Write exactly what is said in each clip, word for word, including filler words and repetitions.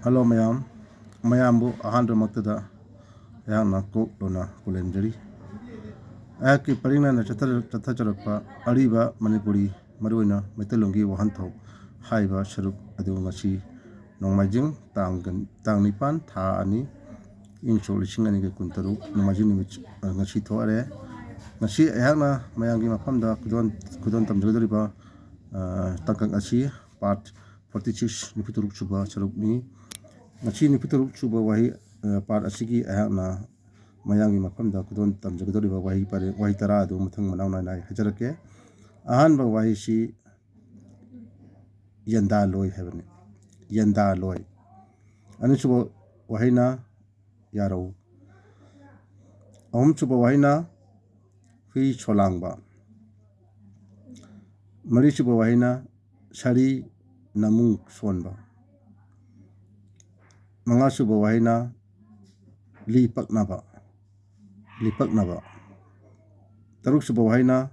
Hello ꯃꯌꯥꯝ, ꯃꯌꯥꯝꯕꯨ ꯑꯍꯥꯟꯕꯃꯛꯇꯗ ꯑꯩꯍꯥꯛꯅ ꯀꯣꯛ ꯂꯣꯟꯅ ꯈꯨꯂꯦꯝꯖꯔꯤ꯫ ꯑꯩꯍꯥꯛꯀꯤ ꯄꯔꯤꯡ ꯅꯥꯏꯅ ꯆꯠꯊ-, ꯆꯠꯊꯖꯔꯛꯄ ꯑꯔꯤꯕ ꯃꯅꯤꯄꯨꯔꯤ, ꯃꯔꯨꯑꯣꯏꯅ ꯃꯩꯇꯩꯂꯣꯟꯒꯤ ꯋꯥꯍꯟꯊꯣꯛ ꯍꯥꯏꯔꯤꯕ ꯁꯔꯨꯛ ꯑꯗꯨ ꯉꯁꯤ ꯅꯣꯡꯃꯥꯏꯖꯤꯡ ꯇꯥꯡ ꯀꯨꯟ, ꯇꯥꯡ ꯅꯤꯄꯥꯟ, ꯊꯥ ꯑꯅꯤ, ꯏꯪ ꯁꯣꯛ ꯂꯤꯁꯤꯡ ꯑꯅꯤꯒ ꯀꯨꯟꯇꯔꯨꯛ, ꯅꯣꯡꯃꯥꯏꯖꯤꯡ ꯅꯨꯃꯤꯠ, ꯑ, ꯉꯁꯤ ꯊꯣꯛꯑꯔꯦ꯫ ꯉꯁꯤ ꯑꯩꯍꯥꯛꯅ ꯃꯌꯥꯝꯒꯤ ꯃꯐꯝꯗ ꯈꯨꯗꯣꯜ, ꯈꯨꯗꯣꯜ ꯇꯝꯖꯒꯗꯧꯔꯤꯕ, ꯑ, ꯇꯥꯡꯀꯛ ꯑꯁꯤ part forty six, ꯅꯤꯐꯨꯇꯔꯨꯛ ꯁꯨꯕ ꯁꯔꯨꯛꯅꯤ꯫ ꯉꯁꯤ ꯅꯤꯐꯨꯇꯔꯨꯛ ꯁꯨꯕ ꯋꯥꯍꯩ, ꯑ, part ꯑꯁꯤꯒꯤ ꯑꯩꯍꯥꯛꯅ ꯃꯌꯥꯝꯒꯤ ꯃꯐꯝꯗ ꯈꯨꯗꯣꯜ ꯇꯝꯖꯒꯗꯧꯔꯤꯕ ꯋꯥꯍꯩ ꯄꯔꯦꯡ, ꯋꯥꯍꯩ ꯇꯔꯥ ꯑꯗꯨ ꯃꯊꯪ ꯃꯅꯥꯎ ꯅꯥꯏꯅ ꯑꯩ ꯍꯥꯏꯖꯔꯛꯀꯦ꯫ ꯑꯍꯥꯟꯕ ꯋꯥꯍꯩꯁꯤ ꯌꯦꯟꯗꯥꯂꯣꯏ ꯍꯥꯏꯕꯅꯤ꯫ ꯌꯦꯟꯗꯥꯂꯣꯏ꯫ ꯑꯅꯤꯁꯨꯕ ꯋꯥꯍꯩꯅ ꯌꯥꯔꯧ꯫ ꯑꯍꯨꯝꯁꯨꯕ ꯋꯥꯍꯩꯅ ꯍꯨꯏ ꯁꯣꯂꯥꯡꯕ꯫ ꯃꯔꯤꯁꯨꯕ ꯋꯥꯍꯩꯅ ꯁꯥꯔꯤ ꯅꯃꯨꯡ ꯁꯣꯟꯕ꯫ ꯃꯉꯥꯁꯨꯕ ꯋꯥꯍꯩꯅ ꯂꯤ ꯄꯛꯅꯕ, ꯂꯤ ꯄꯛꯅꯕ꯫ ꯇꯔꯨꯛꯁꯨꯕ ꯋꯥꯍꯩꯅ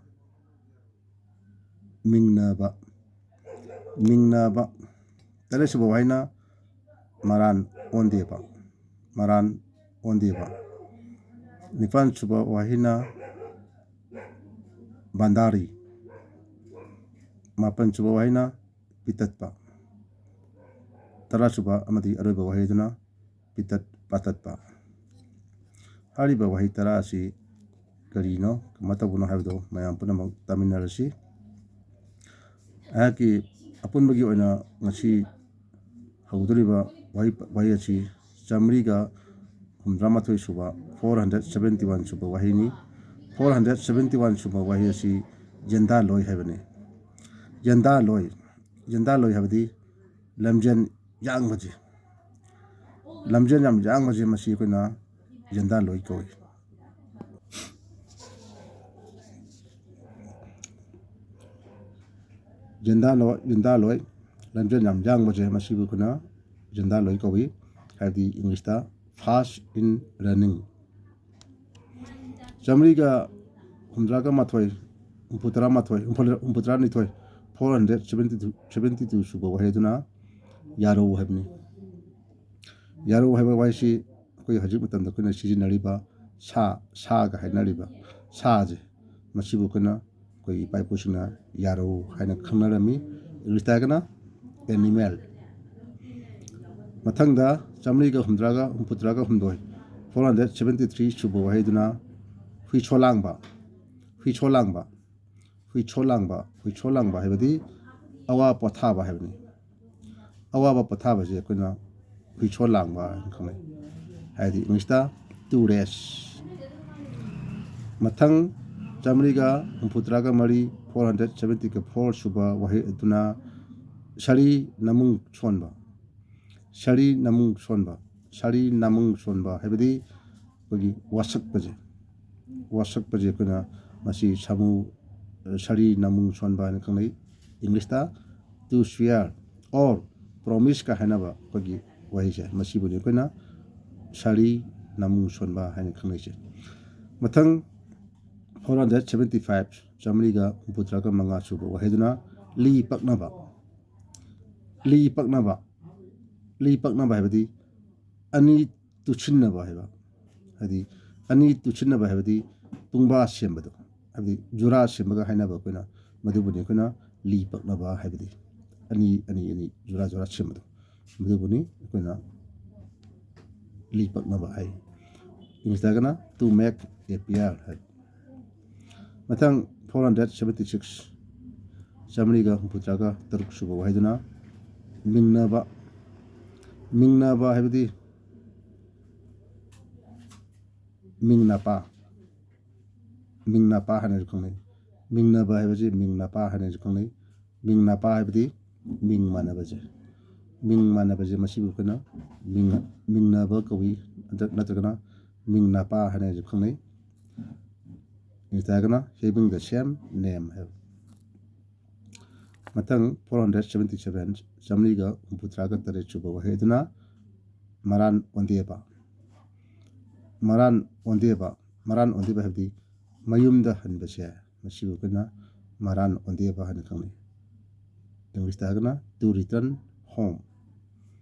ꯃꯤꯡꯅꯕ, ꯃꯤꯡꯅꯕ꯫ ꯇꯔꯦꯠꯁꯨꯕ ꯋꯥꯍꯩꯅ ꯃꯔꯥꯟ ꯑꯣꯟꯗꯦꯕ, ꯃꯔꯥꯟ ꯑꯣꯟꯗꯦꯕ꯫ ꯅꯤꯄꯥꯟꯁꯨꯕ ꯋꯥꯍꯩꯅ ꯕꯥꯟꯗꯥꯔꯤ꯫ ꯃꯥꯄꯟꯁꯨꯕ ꯋꯥꯍꯩꯅ ꯄꯤꯇꯠꯄ꯫ ꯇꯔꯥꯁꯨꯕ ꯑꯃꯗꯤ ꯑꯔꯣꯏꯕ ꯋꯥꯍꯩꯗꯨꯅ ꯄꯤꯇꯠ ꯄꯥꯇꯠꯄ꯫ ꯍꯥꯏꯔꯤꯕ ꯋꯥꯍꯩ ꯇꯔꯥ ꯑꯁꯤ ꯀꯔꯤꯅꯣ, ꯀꯃꯥꯏꯅ ꯇꯧꯕꯅꯣ ꯍꯥꯏꯕꯗꯨ ꯃꯌꯥꯝ ꯄꯨꯝꯅꯃꯛ ꯇꯥꯃꯤꯟꯅꯔꯁꯤ꯫ ꯑꯩꯍꯥꯛꯀꯤ ꯑꯄꯨꯟꯕꯒꯤ ꯑꯣꯏꯅ ꯉꯁꯤ ꯍꯧꯗꯣꯔꯤꯕ ꯋꯥꯍꯩ, ꯋꯥꯍꯩ ꯑꯁꯤ ꯆꯥꯃꯔꯤꯒ ꯍꯨꯝꯗ꯭ꯔꯥꯃꯥꯊꯣꯏ ꯁꯨꯕ, four hundred seventy one ꯁꯨꯕ ꯋꯥꯍꯩꯅꯤ꯫ Four hundred seventy one ꯁꯨꯕ ꯋꯥꯍꯩ ꯑꯁꯤ ꯌꯦꯟꯗꯥꯂꯣꯏ ꯍꯥꯏꯕꯅꯤ꯫ ꯌꯦꯟꯗꯥꯂꯣꯏ, ꯌꯦꯟꯗꯥꯂꯣꯏ ꯍꯥꯏꯕꯗꯤ ꯂꯝꯖꯦꯟ ꯌꯥꯡꯕꯁꯦ꯫ ꯂꯝꯖꯦꯜ ꯌꯥꯝ ꯌꯥꯡꯕꯁꯦ ꯃꯁꯤ ꯑꯩꯈꯣꯏꯅ ꯌꯦꯟꯗꯥꯂꯣꯏ ꯀꯧꯏ꯫ ꯌꯦꯟꯗꯥꯂꯣꯏ, ꯌꯦꯟꯗꯥꯂꯣꯏ, ꯂꯝꯖꯦꯜ ꯌꯥꯝ ꯌꯥꯡꯕꯁꯦ ꯃꯁꯤꯕꯨ ꯑꯩꯈꯣꯏꯅ ꯌꯦꯟꯗꯥꯂꯣꯏ ꯀꯧꯏ, ꯍꯥꯏꯕꯗꯤ ꯏꯪꯂꯤꯁꯇ fast in running꯫ ꯆꯥꯃꯔꯤꯒ ꯍꯨꯝꯗ꯭ꯔꯥꯒ ꯃꯥꯊꯣꯏ, ꯍꯨꯝꯐꯨ ꯇꯔꯥ ꯃꯥꯊꯣꯏ, ꯍꯨꯝꯐꯨ, ꯍꯨꯝꯐꯨ ꯇꯔꯥ ꯅꯤꯊꯣꯏ, four hundred seventy two, seventy two ꯁꯨꯕ ꯋꯥꯍꯩ ꯑꯗꯨꯅ ꯌꯥꯔꯧ ꯍꯥꯏꯕꯅꯤ꯫ ꯌꯥꯔꯧ ꯍꯥꯏꯕ ꯋꯥꯍꯩꯁꯤ ꯑꯩꯈꯣꯏ ꯍꯧꯖꯤꯛ ꯃꯇꯝꯗ ꯑꯩꯈꯣꯏꯅ ꯁꯤꯖꯤꯟꯅꯔꯤꯕ ꯁꯥ, ꯁꯥꯒ ꯍꯥꯏꯅꯔꯤꯕ ꯁꯥꯁꯦ, ꯃꯁꯤꯕꯨ ꯑꯩꯈꯣꯏꯅ, ꯑꯩꯈꯣꯏꯒꯤ ꯏꯄꯥ ꯏꯄꯨꯁꯤꯡꯅ ꯌꯥꯔꯧ ꯍꯥꯏꯅ ꯈꯪꯅꯔꯝꯃꯤ꯫ ꯏꯪꯂꯤꯁꯇ ꯍꯥꯏꯔꯒꯅ animal꯫ ꯃꯊꯪꯗ ꯆꯥꯃꯔꯤꯒ ꯍꯨꯝꯗ꯭ꯔꯥꯒ ꯍꯨꯝꯐꯨꯇꯔꯥꯒ ꯍꯨꯝꯗꯣꯏ, four hundred seventy three ꯁꯨꯕ ꯋꯥꯍꯩꯗꯨꯅ ꯍꯨꯏꯁꯣꯂꯥꯡꯕ꯫ ꯍꯨꯏꯁꯣꯂꯥꯡꯕ꯫ ꯍꯨꯏꯁꯣꯂꯥꯡꯕ꯫ ꯍꯨꯏꯁꯣꯂꯥꯡꯕ ꯍꯥꯏꯕꯗꯤ ꯑꯋꯥ ꯄꯣꯊꯥꯕ ꯍꯥꯏꯕꯅꯤ꯫ ꯑꯋꯥꯕ ꯄꯣꯊꯥꯕꯁꯦ ꯑꯩꯈꯣꯏꯅ ꯍꯨꯏꯁꯣꯂꯥꯡꯕ ꯍꯥꯏꯅ ꯈꯪꯅꯩ꯫ ꯍꯥꯏꯗꯤ ꯏꯪꯂꯤꯁꯇ to rest꯫ ꯃꯊꯪ ꯆꯥꯃꯔꯤꯒ ꯍꯨꯝꯐꯨꯇꯔꯥꯒ ꯃꯔꯤ, four hundred seventy four ꯁꯨꯕ ꯋꯥꯍꯩ ꯑꯗꯨꯅ ꯁꯥꯔꯤ ꯅꯃꯨꯡ ꯁꯣꯟꯕ꯫ ꯁꯥꯔꯤ ꯅꯃꯨꯡ ꯁꯣꯟꯕ꯫ ꯁꯥꯔꯤ ꯅꯃꯨꯡ ꯁꯣꯟꯕ ꯍꯥꯏꯕꯗꯤ ꯑꯩꯈꯣꯏꯒꯤ ꯋꯥꯁꯛꯄꯁꯦ꯫ ꯋꯥꯁꯛꯄꯁꯦ ꯑꯩꯈꯣꯏꯅ ꯃꯁꯤ ꯁꯥꯃꯨ, ꯁꯥꯔꯤ ꯅꯃꯨꯡ ꯁꯣꯟꯕ ꯍꯥꯏꯅ ꯈꯪꯅꯩ꯫ ꯏꯪꯂꯤꯁꯇ to swear or promise ꯀ ꯍꯥꯏꯅꯕ ꯑꯩꯈꯣꯏꯒꯤ ꯋꯥꯍꯩꯁꯦ, ꯃꯁꯤꯕꯨꯅꯤ ꯑꯩꯈꯣꯏꯅ ꯁꯥꯔꯤ ꯅꯃꯨꯡ ꯁꯣꯟꯕ ꯍꯥꯏꯅ ꯈꯪꯅꯩꯁꯦ꯫ ꯃꯊꯪ four hundred seventy five, ꯆꯥꯃꯔꯤꯒ ꯍꯨꯝꯐꯨꯇꯔꯥꯒ ꯃꯉꯥ ꯁꯨꯕ ꯋꯥꯍꯩꯗꯨꯅ ꯂꯤ ꯄꯛꯅꯕ꯫ ꯂꯤ ꯄꯛꯅꯕ꯫ ꯂꯤ ꯄꯛꯅꯕ ꯍꯥꯏꯕꯗꯤ ꯑꯅꯤ ꯇꯨꯁꯤꯟꯅꯕ ꯍꯥꯏꯕ꯫ ꯍꯥꯏꯗꯤ ꯑꯅꯤ ꯇꯨꯁꯤꯟꯅꯕ ꯍꯥꯏꯕꯗꯤ ꯄꯨꯡꯕꯥ ꯁꯦꯝꯕꯗꯣ, ꯍꯥꯏꯕꯗꯤ ꯖꯨꯔꯥ ꯁꯦꯝꯕꯒ ꯍꯥꯏꯅꯕ ꯑꯩꯈꯣꯏꯅ, ꯃꯗꯨꯕꯨꯅꯤ ꯑꯩꯈꯣꯏꯅ ꯂꯤ ꯄꯛꯅꯕ ꯍꯥꯏꯕꯗꯤ꯫ ꯑꯅꯤ, ꯑꯅꯤ, ꯑꯅꯤ ꯖꯨꯔꯥ ꯖꯨꯔꯥ ꯁꯦꯝꯕꯗꯣ, ꯃꯗꯨꯕꯨꯅꯤ ꯑꯩꯈꯣꯏꯅ ꯂꯤ ꯄꯛꯅꯕ ꯍꯥꯏ꯫ ꯏꯪꯂꯤꯁꯇ ꯍꯥꯏꯔꯒꯅ to make a pair ꯍꯥꯏ꯫ ꯃꯊꯪ four hundred seventy six, ꯆꯥꯃꯔꯤꯒ ꯍꯨꯝꯐꯨꯇꯔꯥꯒ ꯇꯔꯨꯛ ꯁꯨꯕ ꯋꯥꯍꯩꯗꯨꯅ ꯃꯤꯡꯅꯕ꯫ ꯃꯤꯡꯅꯕ ꯍꯥꯏꯕꯗꯤ ꯃꯤꯡꯅꯄꯥ꯫ ꯃꯤꯡꯅꯄꯥ ꯍꯥꯏꯅꯁꯨ ꯈꯪꯅꯩ꯫ ꯃꯤꯡꯅꯕ ꯍꯥꯏꯕꯁꯤ ꯃꯤꯡꯅꯄꯥ ꯍꯥꯏꯅꯁꯨ ꯈꯪꯅꯩ꯫ ꯃꯤꯡꯅꯄꯥ ꯍꯥꯏꯕꯗꯤ ꯃꯤꯡ ꯃꯥꯟꯅꯕꯁꯦ꯫ ꯃꯤꯡ ꯃꯥꯟꯅꯕꯁꯦ ꯃꯁꯤꯕꯨ ꯑꯩꯈꯣꯏꯅ ꯃꯤꯡ, ꯃꯤꯡꯅꯕ ꯀꯧꯏ, ꯅꯠꯇ꯭ꯔ-, ꯅꯠꯇ꯭ꯔꯒꯅ ꯃꯤꯡꯅꯄꯥ ꯍꯥꯏꯅꯁꯨ ꯈꯪꯅꯩ꯫ ꯏꯪꯂꯤꯁꯇ ꯍꯥꯏꯔꯒꯅ having the same name ꯍꯥꯏꯕ꯫ ꯃꯊꯪ four hundred seventy seven, ꯆꯥꯃꯔꯤꯒ ꯍꯨꯝꯐꯨꯇꯔꯥꯒ ꯇꯔꯦꯠ ꯁꯨꯕ ꯋꯥꯍꯩ ꯑꯗꯨꯅ ꯃꯔꯥꯟ ꯑꯣꯟꯗꯦꯕ꯫ ꯃꯔꯥꯟ ꯑꯣꯟꯗꯦꯕ꯫ ꯃꯔꯥꯟ ꯑꯣꯟꯗꯦꯕ ꯍꯥꯏꯕꯗꯤ ꯃꯌꯨꯝꯗ ꯍꯟꯕꯁꯦ, ꯃꯁꯤꯕꯨ ꯑꯩꯈꯣꯏꯅ ꯃꯔꯥꯟ ꯑꯣꯟꯗꯦꯕ ꯍꯥꯏꯅ ꯈꯪꯅꯩ꯫ ꯏꯪꯂꯤꯁꯇ ꯍꯥꯏꯔꯒꯅ to return home꯫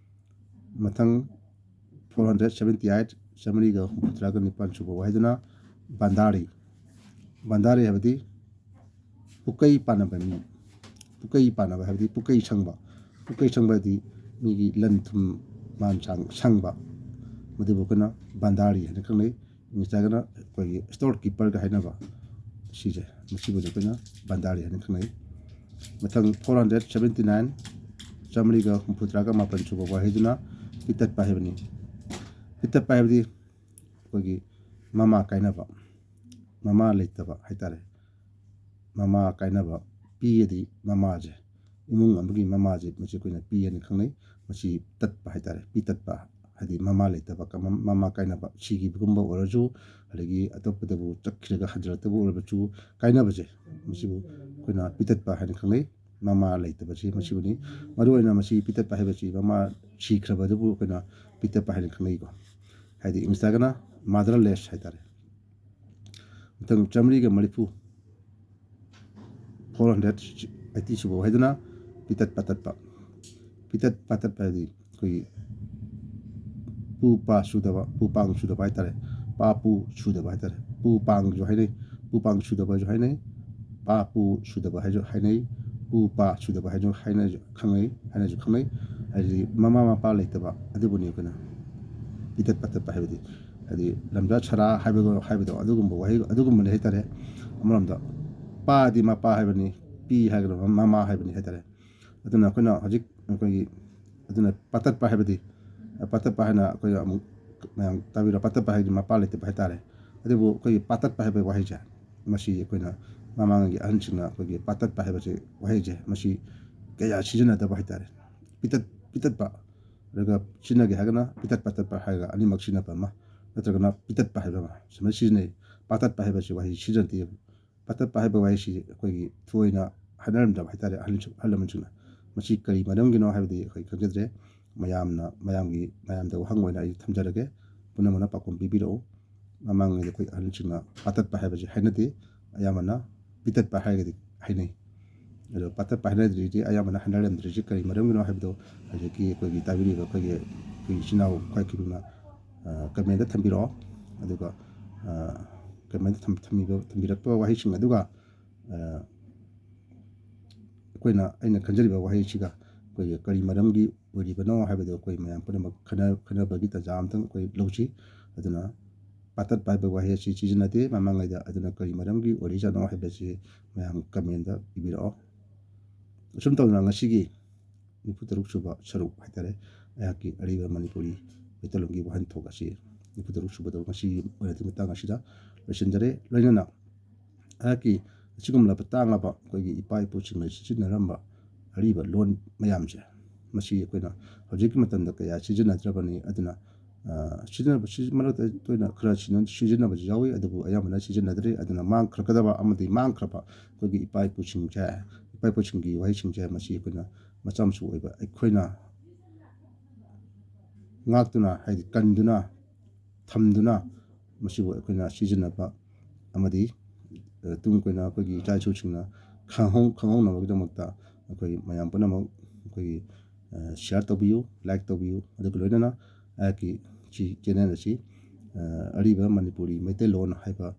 ꯃꯊꯪ four hundred seventy eight, ꯆꯥꯃꯔꯤꯒ ꯍꯨꯝꯐꯨꯇꯔꯥꯒ ꯅꯤꯄꯥꯟ ꯁꯨꯕ ꯋꯥꯍꯩꯗꯨꯅ ꯕꯟꯗꯥꯔꯤ꯫ ꯕꯟꯗꯥꯔꯤ ꯍꯥꯏꯕꯗꯤ ꯄꯨꯀꯩ ꯄꯥꯟꯅꯕ ꯃꯤ꯫ ꯄꯨꯀꯩ ꯄꯥꯟꯅꯕ ꯍꯥꯏꯕꯗꯤ ꯄꯨꯀꯩ ꯁꯪꯕ꯫ ꯄꯨꯀꯩ ꯁꯪꯕ ꯍꯥꯏꯗꯤ ꯃꯤꯒꯤ ꯂꯟ ꯊꯨꯝ ꯃꯥꯟ ꯁꯥꯡ ꯁꯪꯕ꯫ ꯃꯗꯨꯕꯨ ꯑꯩꯈꯣꯏꯅ ꯕꯟꯗꯥꯔꯤ ꯍꯥꯏꯅ ꯈꯪꯅꯩ꯫ ꯏꯪꯂꯤꯁꯇꯒꯅ ꯑꯩꯈꯣꯏꯒꯤ store keeperꯒ ꯍꯥꯏꯅꯕ ꯁꯤꯁꯦ, ꯃꯁꯤꯕꯨꯗꯤ ꯑꯩꯈꯣꯏꯅ ꯕꯟꯗꯥꯔꯤ ꯍꯥꯏꯅ ꯈꯪꯅꯩ꯫ ꯃꯊꯪ four hundred seventy nine, ꯆꯥꯃꯔꯤꯒ ꯍꯨꯝꯐꯨꯇꯔꯥꯒ ꯃꯥꯄꯟ ꯁꯨꯕ ꯋꯥꯍꯩꯗꯨꯅ ꯄꯤꯇꯠꯄ ꯍꯥꯏꯕꯅꯤ꯫ ꯄꯤꯇꯠꯄ ꯍꯥꯏꯕꯗꯤ ꯑꯩꯈꯣꯏꯒꯤ ꯃꯃꯥ ꯀꯥꯏꯅꯕ, ꯃꯃꯥ ꯂꯩꯇꯕ ꯍꯥꯏꯇꯥꯔꯦ꯫ ꯃꯃꯥ ꯀꯥꯏꯅꯕ, ꯄꯤ ꯑꯗꯤ ꯃꯃꯥꯁꯦ, ꯏꯃꯨꯡ ꯑꯃꯒꯤ ꯃꯃꯥꯁꯦ, ꯃꯁꯤ ꯑꯩꯈꯣꯏꯅ ꯄꯤ ꯍꯥꯏꯅ ꯈꯪꯅꯩ꯫ ꯃꯁꯤ ꯇꯠꯄ ꯍꯥꯏꯇꯥꯔꯦ, ꯄꯤ ꯇꯠꯄ ꯍꯥꯏꯗꯤ ꯃꯃꯥ ꯂꯩꯇꯕ, ꯀꯃ-, ꯃꯃꯥ ꯀꯥꯏꯅꯕ, ꯁꯤꯈꯤꯕꯒꯨꯝꯕ ꯑꯣꯏꯔꯁꯨ, ꯑꯗꯒꯤ ꯑꯇꯣꯞꯄꯗꯕꯨ ꯆꯠꯈ꯭ꯔꯒ ꯍꯟꯖꯤꯜꯂꯛꯇꯕ ꯑꯣꯏꯔꯕꯁꯨ, ꯀꯥꯏꯅꯕꯁꯦ, ꯃꯁꯤꯕꯨ ꯑꯩꯈꯣꯏꯅ ꯄꯤꯇꯠꯄ ꯍꯥꯏꯅ ꯈꯪꯅꯩ꯫ ꯃꯃꯥ ꯂꯩꯇꯕꯁꯤ ꯃꯁꯤꯕꯨꯅꯤ꯫ ꯃꯔꯨꯑꯣꯏꯅ ꯃꯁꯤ ꯄꯤꯇꯠꯄ ꯍꯥꯏꯕꯁꯤ ꯃꯃꯥ ꯁꯤꯈ꯭ꯔꯕꯗꯨꯕꯨ ꯑꯩꯈꯣꯏꯅ ꯄꯤꯇꯠꯄ ꯍꯥꯏꯅ ꯈꯪꯅꯩꯀꯣ꯫ ꯍꯥꯏꯗꯤ ꯏꯪꯂꯤꯁꯇꯒꯅ motherless ꯍꯥꯏꯇꯥꯔꯦ꯫ ꯃꯊꯪ ꯆꯥꯃꯔꯤꯒ ꯃꯔꯤꯐꯨ, four hundred eighty ꯁꯨꯕ ꯋꯥꯍꯩꯗꯨꯅ ꯄꯤꯇꯠ ꯄꯥꯇꯠꯄ꯫ ꯄꯤꯇꯠ ꯄꯥꯇꯠꯄ ꯍꯥꯏꯗꯤ ꯑꯩꯈꯣꯏꯒꯤ ꯄꯨ ꯄꯥ ꯁꯨꯗꯕ, ꯄꯨ ꯄꯥꯡ ꯁꯨꯗꯕ ꯍꯥꯏꯇꯥꯔꯦ꯫ ꯄꯥ ꯄꯨ ꯁꯨꯗꯕ ꯍꯥꯏꯇꯥꯔꯦ꯫ ꯄꯨ ꯄꯥꯡꯁꯨ ꯍꯥꯏꯅꯩ, ꯄꯨ ꯄꯥꯡ ꯁꯨꯗꯕꯁꯨ ꯍꯥꯏꯅꯩ, ꯄꯥ ꯄꯨ ꯁꯨꯗꯕ ꯍꯥꯏꯁꯨ ꯍꯥꯏꯅꯩ, ꯄꯨ ꯄꯥ ꯁꯨꯗꯕ ꯍꯥꯏꯁꯨ ꯍꯥꯏꯅꯁꯨ ꯈꯪꯅꯩ, ꯍꯥꯏꯅꯁꯨ ꯈꯪꯅꯩ꯫ ꯍꯥꯏꯗꯤ ꯃꯃꯥ ꯃꯄꯥ ꯂꯩꯇꯕ ꯑꯗꯨꯕꯨꯅꯤ ꯑꯩꯈꯣꯏꯅ ꯄꯤꯇꯠ ꯄꯥꯇꯠꯄ ꯍꯥꯏꯕꯗꯤ꯫ ꯍꯥꯏꯗꯤ ꯂꯝꯖꯥ ꯁꯔꯥ ꯍꯥꯏꯕꯗꯣ, ꯍꯥꯏꯕꯗꯣ ꯑꯗꯨꯒꯨꯝꯕ ꯋꯥꯍꯩ, ꯑꯗꯨꯒꯨꯝꯕꯅꯤ ꯍꯥꯏꯇꯥꯔꯦ꯫ ꯑꯃꯔꯣꯝꯗ ꯄꯥꯗꯤ ꯃꯄꯥ ꯍꯥꯏꯕꯅꯤ, ꯄꯤ ꯍꯥꯏꯔꯒꯅ ꯃꯃꯥ ꯍꯥꯏꯕꯅꯤ ꯍꯥꯏꯇꯥꯔꯦ꯫ ꯑꯗꯨꯅ ꯑꯩꯈꯣꯏꯅ ꯍꯧꯖꯤꯛ ꯑꯩꯈꯣꯏꯒꯤ, ꯑꯗꯨꯅ ꯄꯥꯇꯠꯄ ꯍꯥꯏꯕꯗꯤ, ꯄꯥꯇꯠꯄ ꯍꯥꯏꯅ ꯑꯩꯈꯣꯏꯅ ꯑꯃꯨꯛ ꯃꯌꯥꯝ ꯇꯥꯕꯤꯔꯣ꯫ ꯄꯥꯇꯠꯄ ꯍꯥꯏꯗꯤ ꯃꯄꯥ ꯂꯩꯇꯕ ꯍꯥꯏꯇꯥꯔꯦ꯫ ꯑꯗꯨꯕꯨ ꯑꯩꯈꯣꯏꯒꯤ ꯄꯥꯇꯠꯄ ꯍꯥꯏꯕ ꯋꯥꯍꯩꯁꯦ, ꯃꯁꯤ ꯑꯩꯈꯣꯏꯅ ꯃꯃꯥꯡꯒꯤ ꯑꯍꯟꯁꯤꯡꯅ ꯑꯩꯈꯣꯏꯒꯤ ꯄꯥꯇꯠꯄ ꯍꯥꯏꯕꯁꯦ, ꯋꯥꯍꯩꯁꯦ, ꯃꯁꯤ ꯀꯌꯥ ꯁꯤꯖꯤꯟꯅꯗꯕ ꯍꯥꯏꯇꯥꯔꯦ꯫ ꯄꯤꯇꯠ, ꯄꯤꯇꯠꯄ, ꯑꯗꯨꯒ ꯁꯤꯖꯤꯟꯅꯒꯦ ꯍꯥꯏꯔꯒꯅ ꯄꯤꯇꯠ ꯄꯥꯇꯠꯄ ꯍꯥꯏꯔꯒ ꯑꯅꯤꯃꯛ ꯁꯤꯖꯤꯟꯅꯕ ꯑꯃ, ꯅꯠꯇ꯭ꯔꯒꯅ ꯄꯤꯇꯠꯄ ꯍꯥꯏꯕ ꯑꯃ, ꯁꯨꯃꯥꯏꯅ ꯁꯤꯖꯤꯟꯅꯩ꯫ ꯄꯥꯇꯠꯄ ꯍꯥꯏꯕꯁꯤ ꯋꯥꯍꯩ ꯁꯤꯖꯤꯟꯅꯗꯦ꯫ ꯄꯥꯇꯠꯄ ꯍꯥꯏꯕ ꯋꯥꯍꯩꯁꯤ ꯑꯩꯈꯣꯏꯒꯤ ꯊꯣꯏꯅ ꯍꯥꯏꯅꯔꯝꯗꯕ ꯍꯥꯏꯇꯥꯔꯦ, ꯑꯍꯜ, ꯑꯍꯜ ꯂꯃꯟꯁꯤꯡꯅ꯫ ꯃꯁꯤ ꯀꯔꯤ ꯃꯔꯝꯒꯤꯅꯣ ꯍꯥꯏꯕꯗꯤ ꯑꯩꯈꯣꯏ ꯈꯪꯖꯗ꯭ꯔꯦ꯫ ꯃꯌꯥꯝꯅ, ꯃꯌꯥꯝꯒꯤ, ꯃꯌꯥꯝꯗ ꯋꯥꯍꯪ ꯑꯣꯏꯅ ꯑꯩ ꯊꯝꯖꯔꯒꯦ꯫ ꯄꯨꯝꯅꯃꯛꯅ ꯄꯥꯎꯈꯨꯝ ꯄꯤꯕꯤꯔꯛꯎ꯫ ꯃꯃꯥꯡꯉꯩꯗ ꯑꯩꯈꯣꯏ ꯑꯍꯜꯁꯤꯡꯅ ꯄꯥꯇꯠꯄ ꯍꯥꯏꯕꯁꯤ ꯍꯥꯏꯅꯗꯦ, ꯑꯌꯥꯝꯕꯅ ꯄꯤꯇꯠꯄ ꯍꯥꯏꯔꯒꯗꯤ ꯍꯥꯏꯅꯩ꯫ ꯑꯗꯣ ꯄꯥꯇꯠꯄ ꯍꯥꯏꯅꯗ꯭ꯔꯤꯁꯤ, ꯑꯌꯥꯝꯕꯅ ꯍꯥꯏꯅꯔꯝꯗ꯭ꯔꯤꯁꯤ ꯀꯔꯤ ꯃꯔꯝꯒꯤꯅꯣ ꯍꯥꯏꯕꯗꯣ ꯍꯧꯖꯤꯛꯀꯤ ꯑꯩꯈꯣꯏꯒꯤ ꯇꯥꯕꯤꯔꯤꯕ ꯑꯩꯈꯣꯏꯒꯤ ꯑꯩꯈꯣꯏ ꯏꯆꯤꯟ ꯏꯅꯥꯎ ꯈ꯭ꯋꯥꯏ ꯈꯨꯗꯤꯡꯃꯛꯅ ꯀꯃꯦꯟꯗ ꯊꯝꯕꯤꯔꯛꯑꯣ꯫ ꯑꯗꯨꯒ ꯀꯃꯦꯟꯗ ꯊꯝꯕꯤꯕ ꯊꯝꯕꯤꯔꯛꯄ ꯋꯥꯍꯩꯁꯤꯡ ꯑꯗꯨꯒ ꯑꯩꯈꯣꯏꯅ ꯑꯩꯅ ꯈꯟꯖꯔꯤꯕ ꯋꯥꯍꯩꯁꯤꯒ ꯑꯩꯈꯣꯏꯒꯤ ꯀꯔꯤ ꯃꯔꯝꯒꯤ ꯑꯣꯏꯔꯤꯕꯅꯣ ꯍꯥꯏꯕꯗꯨ ꯑꯩꯈꯣꯏ ꯃꯌꯥꯝ ꯄꯨꯝꯅꯃꯛ ꯈꯟꯅ ꯈꯟꯅꯕꯒꯤ ꯇꯥꯟꯖꯥ ꯑꯃꯇꯪ ꯑꯩꯈꯣꯏ ꯂꯧꯁꯤ꯫ ꯑꯗꯨꯅ ꯄꯥꯇꯠꯄ ꯍꯥꯏꯕ ꯋꯥꯍꯩ ꯑꯁꯤ ꯁꯤꯖꯤꯟꯅꯗꯦ ꯃꯃꯥꯡꯉꯩꯗ꯫ ꯑꯗꯨꯅ ꯀꯔꯤ ꯃꯔꯝꯒꯤ ꯑꯣꯏꯔꯤꯖꯥꯠꯅꯣ ꯍꯥꯏꯕꯁꯤ ꯃꯌꯥꯝ ꯀꯃꯦꯟꯗ ꯏꯕꯤꯔꯛꯑꯣ꯫ ꯑꯁꯨꯝ ꯇꯧꯗꯅ ꯉꯁꯤꯒꯤ ꯅꯤꯐꯨ ꯇꯔꯨꯛ ꯁꯨꯕ ꯁꯔꯨꯛ ꯍꯥꯏꯇꯥꯔꯦ, ꯑꯩꯍꯥꯛꯀꯤ ꯑꯔꯤꯕ ꯃꯅꯤꯄꯨꯔꯤ ꯃꯩꯇꯩꯂꯣꯟꯒꯤ ꯋꯥꯍꯟꯊꯣꯛ ꯑꯁꯤ ꯅꯤꯐꯨ ꯇꯔꯨꯛ ꯁꯨꯕꯗ ꯉꯁꯤꯒꯤ ꯑꯣꯏꯅꯗꯤ ꯃꯇꯥꯡ ꯑꯁꯤꯗ ꯂꯣꯏꯁꯤꯟꯖꯔꯦ꯫ ꯂꯣꯏꯅꯅ ꯑꯩꯍꯥꯛꯀꯤ ꯑꯁꯤꯒꯨꯝꯂꯕ ꯇꯥꯡꯂꯕ ꯑꯩꯈꯣꯏꯒꯤ ꯏꯄꯥ ꯏꯄꯨꯁꯤꯡꯅ ꯁꯤꯖꯤꯟꯅꯔꯝꯕ ꯑꯔꯤꯕ ꯂꯣꯟ ꯃꯌꯥꯝꯁꯦ, ꯃꯁꯤ ꯑꯩꯈꯣꯏꯅ ꯍꯧꯖꯤꯛꯀꯤ ꯃꯇꯝꯗ ꯀꯌꯥ ꯁꯤꯖꯤꯟꯅꯗ꯭ꯔꯕꯅꯤ꯫ ꯑꯗꯨꯅ ꯁꯤꯖꯤꯟꯅꯕ ꯁꯤ ꯃꯔꯛꯇ ꯇꯣꯏꯅ ꯈꯔ ꯁꯤꯖꯤꯟꯅꯕꯁꯨ ꯌꯥꯎꯏ, ꯑꯗꯨꯕꯨ ꯑꯌꯥꯝꯕꯅ ꯁꯤꯖꯤꯟꯅꯗ꯭ꯔꯦ꯫ ꯑꯗꯨꯅ ꯃꯥꯡꯈ꯭ꯔꯒꯗꯕ ꯑꯃꯗꯤ ꯃꯥꯡꯈ꯭ꯔꯕ ꯑꯩꯈꯣꯏꯒꯤ ꯏꯄꯥ ꯏꯄꯨꯁꯤꯡꯁꯦ, ꯏꯄꯥ ꯏꯄꯨꯁꯤꯡꯒꯤ ꯋꯥꯍꯩꯁꯤꯡꯁꯦ, ꯃꯁꯤ ꯑꯩꯈꯣꯏꯅ ꯃꯆꯥ ꯃꯁꯨ ꯑꯣꯏꯕ ꯑꯩꯈꯣꯏꯅ ꯉꯥꯛꯇꯨꯅ, ꯍꯥꯏꯗꯤ ꯀꯟꯗꯨꯅ ꯊꯝꯗꯨꯅ, ꯃꯁꯤꯕꯨ ꯑꯩꯈꯣꯏꯅ ꯁꯤꯖꯤꯟꯅꯕ ꯑꯃꯗꯤ ꯇꯨꯡ ꯀꯣꯏꯅ ꯑꯩꯈꯣꯏꯒꯤ ꯏꯆꯥ ꯏꯁꯨꯁꯤꯡꯅ ꯈꯪꯍꯧ ꯈꯪꯍꯧꯅꯕꯒꯤꯗꯃꯛꯇ ꯑꯩꯈꯣꯏ ꯃꯌꯥꯝ ꯄꯨꯝꯅꯃꯛ ꯑꯩꯈꯣꯏꯒꯤ share ꯇꯧꯕꯤꯌꯨ, like ꯇꯧꯕꯤꯌꯨ꯫ ꯑꯗꯨꯒ ꯂꯣꯏꯅꯅ ꯑꯩꯍꯥꯛꯀꯤ ꯁꯤ channel ꯑꯁꯤ ꯑꯔꯤꯕ ꯃꯅꯤꯄꯨꯔꯤ ꯃꯩꯇꯩꯂꯣꯟ ꯍꯥꯏꯕ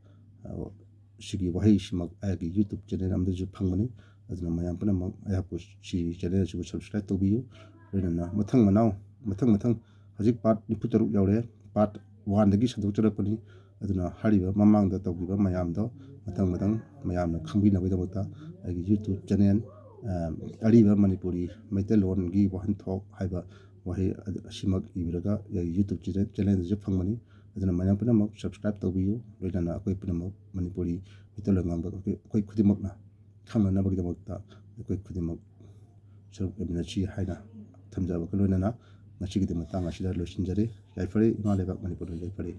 ꯁꯤꯒꯤ ꯋꯥꯍꯩꯁꯤꯃꯛ ꯑꯩꯍꯥꯛꯀꯤ YouTube channel ꯑꯃꯗꯁꯨ ꯐꯪꯕꯅꯤ꯫ ꯑꯗꯨꯅ ꯃꯌꯥꯝ ꯄꯨꯝꯅꯃꯛ ꯑꯩꯍꯥꯛꯄꯨ ꯁꯤ channel ꯑꯁꯤꯕꯨ subscribe ꯇꯧꯕꯤꯌꯨ꯫ ꯂꯣꯏꯅꯅ ꯃꯊꯪ ꯃꯅꯥꯎ ꯃꯊꯪ ꯃꯊꯪ ꯍꯧꯖꯤꯛ part ꯅꯤꯐꯨ ꯇꯔꯨꯛ ꯌꯧꯔꯦ꯫ Part one ꯗꯒꯤ ꯁꯟꯗꯣꯛꯆꯔꯛꯄꯅꯤ꯫ ꯑꯗꯨꯅ ꯍꯥꯏꯔꯤꯕ ꯃꯃꯥꯡꯗ ꯇꯧꯈꯤꯕ ꯃꯌꯥꯝꯗꯣ ꯃꯊꯪ ꯃꯊꯪ ꯃꯌꯥꯝꯅ ꯈꯪꯕꯤꯅꯕꯒꯤꯗꯃꯛꯇ ꯑꯩꯒꯤ YouTube channel ꯑꯔꯤꯕ ꯃꯅꯤꯄꯨꯔꯤ ꯃꯩꯇꯩꯂꯣꯟꯒꯤ ꯋꯥꯍꯟꯊꯣꯛ ꯍꯥꯏꯕ ꯋꯥꯍꯩ ꯑꯁꯤꯃꯛ ꯏꯕꯤꯔꯒ ꯑꯩꯒꯤ YouTube channel ꯑꯁꯤꯗ ꯐꯪꯕꯅꯤ꯫ ꯑꯗꯨꯅ ꯃꯌꯥꯝ ꯄꯨꯝꯅꯃꯛ subscribe ꯇꯧꯕꯤꯌꯨ꯫ ꯂꯣꯏꯅꯅ ꯑꯩꯈꯣꯏ ꯄꯨꯝꯅꯃꯛ ꯃꯅꯤꯄꯨꯔꯤ ꯃꯩꯇꯩꯂꯣꯟ ꯉꯥꯡꯕ ꯑꯩꯈꯣꯏ ꯑꯩꯈꯣꯏ ꯈꯨꯗꯤꯡꯃꯛꯅ ꯈꯪꯅꯅꯕꯒꯤꯗꯃꯛꯇ ꯑꯩꯈꯣꯏ ꯈꯨꯗꯤꯡꯃꯛ ꯁꯔꯨꯛ ꯌꯥꯃꯤꯟꯅꯁꯤ ꯍꯥꯏꯅ ꯊꯝꯖꯕꯒ ꯂꯣꯏꯅꯅ ꯉꯁꯤꯒꯤꯗꯤ ꯃꯇꯥꯡ ꯑꯁꯤꯗ ꯂꯣꯏꯁꯤꯟꯖꯔꯦ꯫ ꯌꯥꯏꯐꯔꯦ ꯏꯃꯥ ꯂꯩꯕꯥꯛ ꯃꯅꯤꯄꯨꯔꯗ, ꯌꯥꯏꯐꯔꯦ꯫